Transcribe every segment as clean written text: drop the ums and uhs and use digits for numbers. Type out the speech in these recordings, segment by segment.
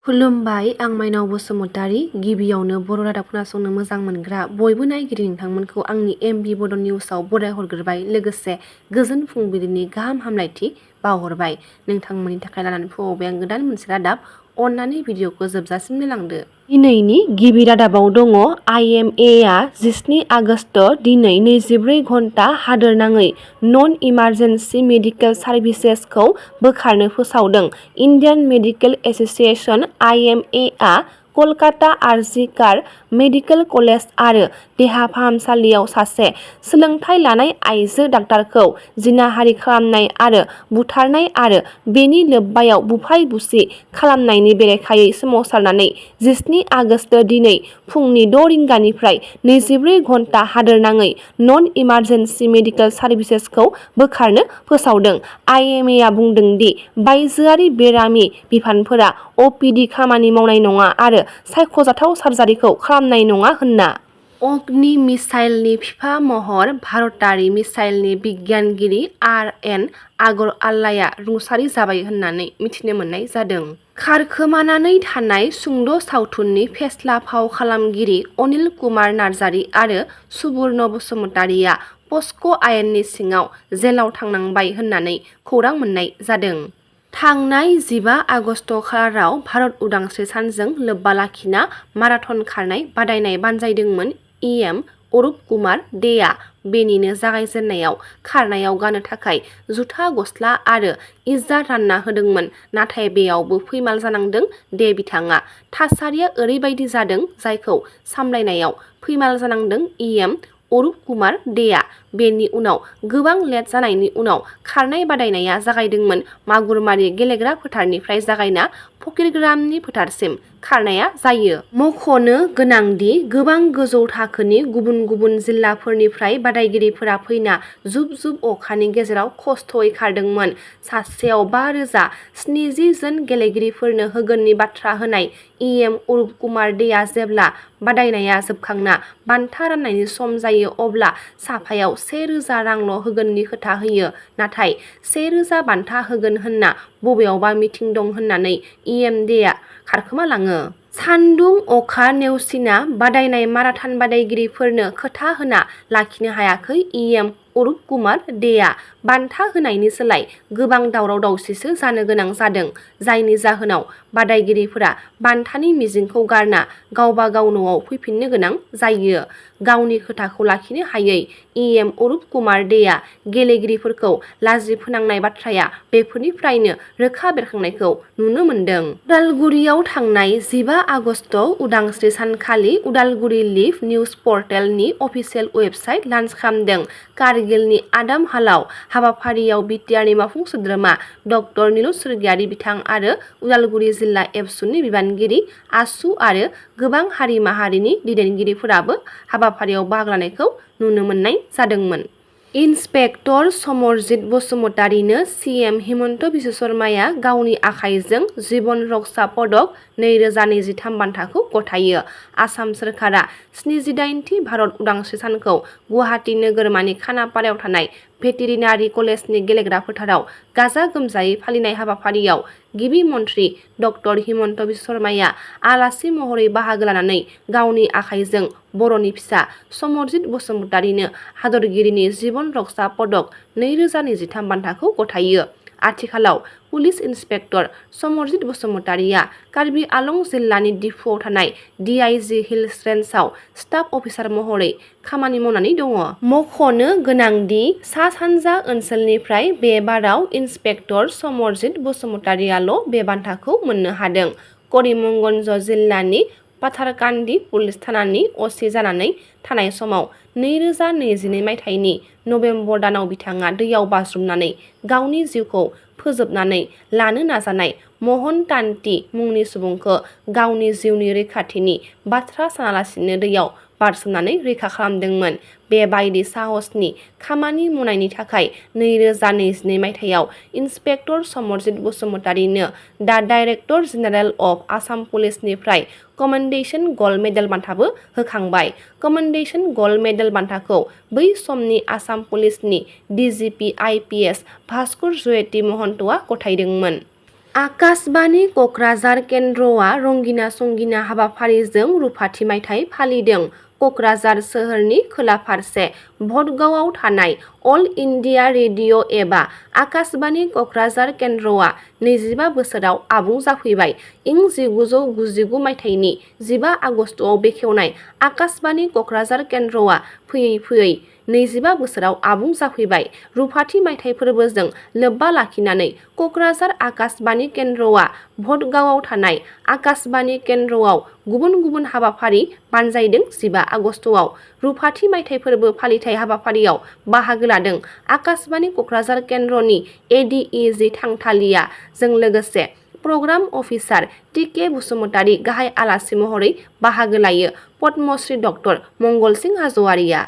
खुलुमबाय, आं माइनाव बसुमतारी। गिबियावनो बर' रादाब खोनासंनो मोजां मोनग्रा बयबो नायगिरि नोंथांमोनखौ आंनि mbbodonews बराय हरग्रोबाय। लोगोसे गोजोन फुंबिलिनि गाहाम हामलायथि बावहरबाय। नोंथांमोननि थाखाय लानानै फैबाय आं गोदान मोनसे रादाब। अन्नानै भिडिअखौ जोबजासिम नायलांदो। दिनैनि गिबि रादाबाव दङ IMAआ 17 आगस्ट दिनै 24 घन्टा हादोरनाङै नन इमारजेन्सि मेडिकेल सार्भिसेसखौ बोखारनो फोसावदों। Indian medical association IMAआ Kolkata आर.जि.कार medical college आरो देहा फाहामसालियाव सासे सोलोंथाइ लानाय आइजो डाक्टारखौ जिनाहारि खालामनाय आरो बुथारनाय आरो बेनि लोब्बायाव बुफाय-बुसि खालामनायनि बेरेखायै सोमावसारनानै 17 आगस्ट दिनै फुंनि 6 रिंगानिफ्राय 24 घन्टा हादोरनाङै नन इमारजेन्सि मेडिकेल सार्भिसेसखौ बोखारनो फोसावदों। IMAआ बुंदों दि बायजोआरि बेरामि बिफानफोरा OPD खामानि मावनाय नङा आरो सायख'जाथाव सार्जारिखौ खालामनाय नङा होनना। अग्नि मिसाइलनि फिफा महर भारतारि मिसाइलनि बिगियानगिरि R.N. आगरआल्लाया रुंसारि जाबाय होननानै मिथिनो मोननाय जादों। खारखोमानानै थानाय सुंद' सावथुननि फेस्ला फाव खालामगिरि अनिल कुमार नार्जारि आरो सुबुर्न बसुमतारीआ पस्क' आयेननि सिङाव जेलाव थांनांबाय होननानै खौरां मोननाय जादों। थांनाय 15 आगस्ट खालाराव भारत उदांस्रि सानजों लोब्बा लाखिना माराथन खारनाय बादायनाय बानजायदोंमोन EM अरुप कुमार देआ। बेनिनो जागायजेननायाव खारनायाव गाननो थाखाय जुथा गस्ला आरो इजार रानना होदोंमोन। नाथाय बेयावबो फैमाल जानांदों दे बिथाङा। थासारिया ओरैबायदि जादों जायखौ सामलायनायाव फैमाल जानांदों EM अरुप कुमार देआ। बेनि उनाव गोबां लेट जानायनि उनाव खारनाय बादायनाया जागायदोंमोन। मागुरमारि गेलेग्रा फोथारनिफ्राय जागायना फकिरग्रामनि फोथारसिम खारनाया जायो। मख'नो गोनांदि गोबां गोजौ थाखोनि गुबुन गुबुन जिल्लाफोरनिफ्राय बादायगिरिफोरा फैना जुब जुब अखानि गेजेराव खस्थ'यै खारदोंमोन। सासेयाव 5,070 जन गेलेगिरिफोरनो होगोननि बाथ्रा होनाय EM अरुप कुमार देआ जेब्ला बादायनाया जोबखांना बान्था राननायनि सम जायो अब्ला साफायाव 1,000 रांल' होगोननि खोथा होयो। नाथाय 1,000 बान्था होगोन होनना बबेयावबा मिथिं दं होननानै EM देआ खारखोमालाङो। सान्दुं अखा नेवसिना बादायनाय माराथन बादायगिरिफोरनो खोथा होना लाखिनो हायाखै EM अरुप कुमार देआ। बान्था होनायनि सोलाय गोबां दावराव दावसिसो जानो गोनां जादों। जायनि जाहोनाव बादायगिरिफोरा बान्थानि मिजिंखौ गारना गावबा गाव न'आव फैफिननो गोनां जायो। गावनि खोथाखौ लाखिनो हायै EM अरुप कुमार देआ गेलेगिरिफोरखौ लाजि फोनांनाय बाथ्राया बेफोरनिफ्रायनो रोखा बेरखांनायखौ नुनो मोन्दों। उदालगुरियाव थांनाय 15 आगस्ट उदांस्रि सानखालि उदालगुरि लिभ निउज पर्टेलनि अफिसियेल वेबसाइट लन्च खालामदों। कारगिलनि आदाम हालाव हाबाफारियाव बिटिआरनि मावफुं सोद्रोमा डक्टर नीलु स्वर्गियारी बिथां आरो उदालगुरि जिल्ला एबसुनि बिबानगिरि आसु आरो गोबां हारि माहारिनि दैदेनगिरिफोराबो हाबाफारियाव बाहागो लानायखौ नुनो मोननाय जादोंमोन। इन्सपेक्टर समरजित बसुमतारीनो CM हिमन्त बिश्व शर्माया गावनि आखाइजों जीवन रक्षा पदक 2023 बान्थाखौ गथायो। आसाम सोरखारा 78थि भारत उदांस्रि सानखौ गुवाहाटी नोगोरमानि खानापारायाव थानाय भेटेरिनारि कलेजनि गेलेग्रा फोथाराव गाजा गोमजायै फालिनाय हाबाफारियाव गिबि मन्थ्रि डक्टर हिमन्त बिश्व शर्माया आलासि महरै बाहागो लानानै गावनि आखाइजों बर'नि फिसा समरजित बसुमतारीनो हादरगिरिनि जीवन रक्षा पदक 2023 बान्थाखौ गथायो। आथिखालाव पुलिस इन्सपेक्टर समरजित बसुमतारीया कार्बि आलं जिल्लानि डिफुआव थानाय DIG हिल्स रेन्जआव स्टाफ अफिसार महरै खामानि मावनानै दङ। मख'नो गोनांदि सा सानजा ओनसोलनिफ्राय बे बाराव इन्सपेक्टर समरजित बसुमतारीयाल' बे बान्थाखौ मोननो हादों। करिमगन्ज जिल्लानि पाथारकान्दी पुलिस थानानि OC जानानै थानाय समाव 2022 मायथाइनि नबेम्बर दानाव बिथाङा दैयाव बाज्रुमनानै गावनि जिउखौ फोजोबनानै लानो नाजानाय महन तान्ति मुंनि सुबुंखौ गावनि जिउनि रैखाथिनि बाथ्रा सानालासिनो दैयाव बारसोमनानै रैखा खालामदोंमोन। बेबायदि साहसनि खामानि मावनायनि थाखाय 2022 मायथाइयाव इन्सपेक्टर समरजित बसुमतारीनो the director general of Assam पुलिसनिफ्राय कमेन्डेशन गल्ड मेडेल बान्थाबो होखांबाय। कमेन्डेशन गल्ड मेडेल बान्थाखौ बै समनि आसाम पुलिसनि DGP IPS भास्कर ज्योति महन्तआ गथायदोंमोन। आकाशबाणी कक्राझार केन्द्रआ रंगिना संगिना हाबाफारिजों रुफाथि मायथाइ फालिदों। कक्राझार सोहोरनि खोला फारसे भटगावआव थानाय अल इन्डिया रेडिअ एबा आकाशबाणी कक्राझार केन्द्रआ 25 बोसोराव आबुं जाफैबाय। इं 1999 मायथाइनि 15 आगस्तआव बेखेवनाय आकाशबाणी कक्राझार केन्द्रआ फैयै फैयै 25 बोसोराव आबुं जाफैबाय। रुफाथि मायथाइ फोरबोजों लोब्बा लाखिनानै कक्राझार आकाशबाणी केन्द्रआ भटगावआव थानाय आकाशबाणी केन्द्रआव गुबुन गुबुन हाबाफारि बानजायदों। 15 आगस्तआव रुफाथि मायथाइ फोरबो फालिथाय हाबाफारियाव बाहागो लादों आकाशबाणी कक्राझार केन्द्रनि एडिइजि थांथालिया जों लोगोसे प्रग्राम अफिसार टिके बसुमतारी गाहाय आलासि महरै बाहागो लायो। पद्मश्री डक्टर मंगलसिं हाज'वारिया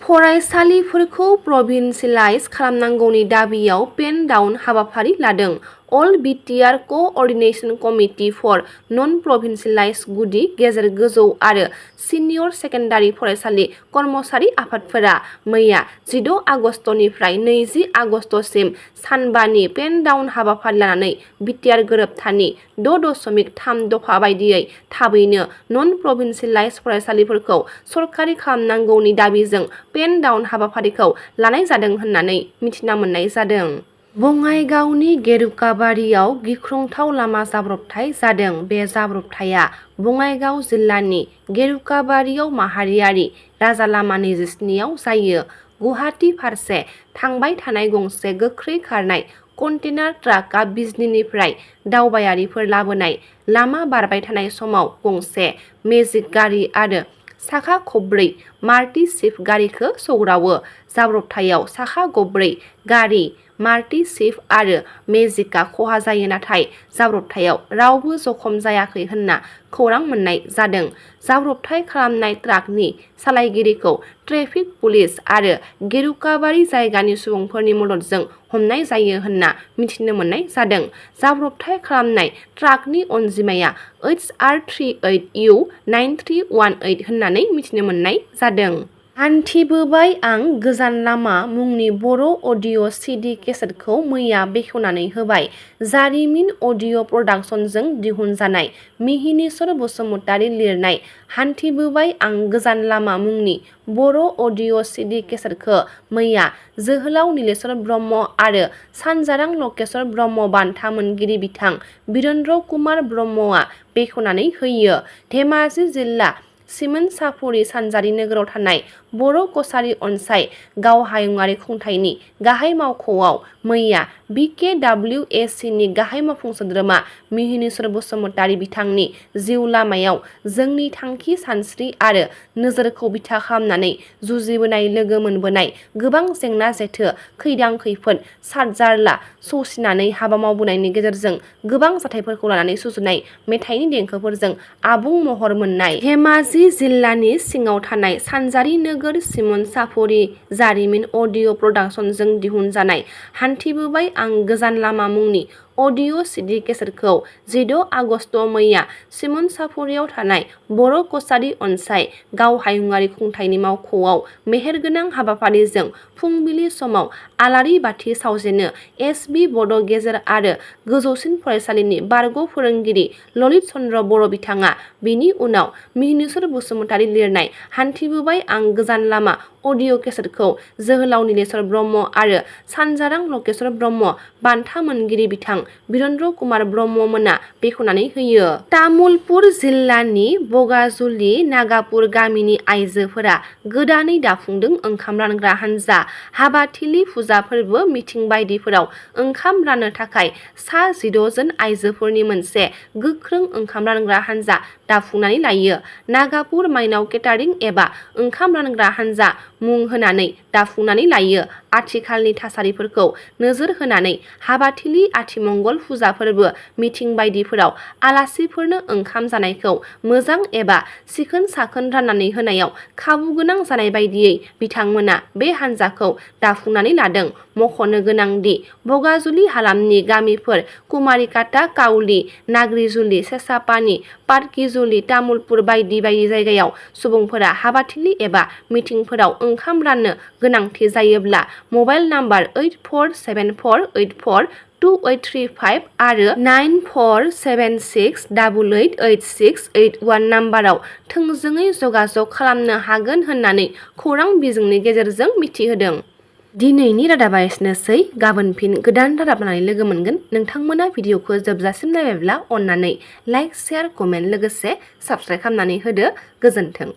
फरायसालिफोरखौ प्रभिन्सियेलाइज खालामनांगौनि दाबियाव पेन डाउन हाबाफारि लादों। अल बिटिआर क'अर्डिनेशन कमिटि फर नन प्रभिन्सियेलाइज गुदि गेजेर गोजौ आरो सिनियर सेकेन्डारि फरायसालि कर्मचारि आफादफोरा मैया 16 आगस्तनिफ्राय 20 आगस्तसिम सानबानि पेन डाउन हाबाफारि लानानै बिटिआर गोरोबथानि 6.3 दफा बायदियै थाबैनो नन प्रभिन्सियेलाइज फरायसालिफोरखौ सरकारि खालामनांगौनि दाबिजों पेन डाउन हाबाफारिखौ लानाय जादों होननानै मिथिना मोननाय जादों। बङाइगावनि गेरुकाबारियाव गिख्रंथाव लामा जाब्रबथाय जादों। बे जाब्रबथाया बङाइगाव जिल्लानि गेरुकाबारियाव माहारियारि राजालामा 27 आव जायो। गुवाहाटी फारसे थांबाय थानाय गंसे गोख्रै खारनाय कन्टेनार ट्राकआ बिजनीनिफ्राय दावबायारिफोर लाबोनाय लामा बारबाय थानाय समाव गंसे मेजिक गारि आरो साखा खबब्रै मारुति स्विफ्ट गारिखौ सौग्रावो। जाब्रबथायाव साखा खबब्रै गारि मारुति स्विफ्ट आरो मेजिकआ खहा जायो, नाथाय जाब्रबथायाव रावबो जखम जायाखै होनना खौरां मोननाय जादों। जाब्रबथाय खालामनाय ट्राकनि सालायगिरिखौ ट्रेफिक पुलिस आरो गेरुकाबारि जायगानि सुबुंफोरनि मददजों हमनाय जायो होनना मिथिनो मोननाय जादों। जाब्रबथाय खालामनाय ट्राकनि अनजिमाया HR38U9318 होननानै मिथिनो मोननाय जादों। हान्थिबोबाय आं गोजान लामा मुंनि बर' अडिअ' CD केसेटखौ मैया बेखेवनानै होबाय। जारिमिन अडिअ' प्रडाक्शनजों दिहुनजानाय मिहिनीश्वर बसुमतारी लिरनाय हान्थिबोबाय आं गोजान लामा मुंनि बर' अडिअ' CD केसेटखौ मैया जोहोलाव नीलेश्वर ब्रह्म आरो सानजारां लकेश्वर ब्रह्म बान्था मोनगिरि बिथां बिरेन्द्र कुमार ब्रह्मआ बेखेवनानै होयो। धेमाजि जिल्ला सिमोनसाफुरि सानजारि नोगोराव थानाय बर' कछारी अनसाय गावहायुंआरि खुंथायनि गाहाय मावख'आव मैया BKWACनि गाहाय मावफुं सोद्रोमा मिहिनीश्वर बसुमतारी बिथांनि जिउ लामायाव जोंनि थांखि सानस्रि आरो नोजोरखौ बिथा खालामनानै जुजिबोनाय लोगो मोनबोनाय गोबां जेंना जेथो खैदां खैफोद सादजारला सौसिनानै हाबा मावबोनायनि गेजेरजों गोबां जाथायफोरखौ लानानै सुजुनाय मेथाइनि देंखोफोरजों आबुं महर मोननाय धेमाजि जिल्लानि सिङाव थानाय सानजारि नोगोर सिमोनसाफुरि जारिमिन अडिअ' प्रडाक्शनजों दिहुनजानाय हान्थिबोबाय आं गोजान लामा मुंनि अडिअ' CD केसेटखौ 16 आगस्त मैया सिमोनसाफुरियाव थानाय बर' कछारी अनसाय गावहायुंआरि खुंथायनि मावख'आव मेहेरगोनां हाबाफारिजों फुंबिलि समाव आलारि बाथि सावजेनो SB बड' गेजेर आरो गोजौसिन फरायसालिनि बारग' फोरोंगिरि ललित चन्द्र बर' बिथाङा बिनि उनाव मिहिनीश्वर बसुमतारी लिरनाय हान्थिबोबाय आं गोजान लामा अडिअ' केसेटखौ जोहोलाव नीलेश्वर ब्रह्म आरो सानजारां लकेश्वर ब्रह्म बान्था मोनगिरि बिथां बिरेन्द्र कुमार ब्रह्म मोना बेखेवनानै होयो। तामुलपुर जिल्लानि बगाजुलि नागापुर गामिनि आइजोफोरा गोदानै दाफुंदों ओंखाम रानग्रा हानजा। हाबाथिलि फुजा फोरबो मिथिं बायदिफोराव ओंखाम राननो थाखाय सा 16 जन आइजोफोरनि मोनसे गोख्रों ओंखाम रानग्रा हानजा दाफुंनानै लायो। नागापुर माइनाव केटारिं एबा ओंखाम रानग्रा हानजा मुं होनानै दाफुंनानै लायो। आथिखालनि थासारिफोरखौ नोजोर होनानै हाबाथिलि आथिमंगल फुजा फोरबो मिथिं बायदिफोराव आलासिफोरनो ओंखाम जानायखौ मोजां एबा सिखोन साखोन राननानै होनायाव खाबु गोनां जानाय बायदियै बिथांमोना बे हानजाखौ दाफुंनानै लादों। मख'नो गोनांदि बगाजुलि हालामनि गामिफोर कुमारिकाटा, काउली, नाग्रिजुलि, सेसापानी, पाटकिजुलि, तामुलपुर बायदि बायदि जायगायाव सुबुंफोरा हाबाथिलि एबा मिथिंफोराव ओंखाम राननो गोनांथि जायोब्ला मबाइल नाम्बार 847484 2835 आरो 9476888681 नाम्बाराव थोंजोङै जगाजग खालामनो हागोन होननानै खौरां बिजोंनि गेजेरजों मिथिहोदों। दिनैनि रादाबा एसेनोसै। गाबोन फिन गोदान रादाब लानानै लोगो मोनगोन। नोंथांमोना भिडिअखौ जोबजासिम नायबायब्ला अन्नानै लाइक, शेयार, कमेन्ट लोगोसे साबस्क्राइब खालामनानै होदो। गोजोन्थों।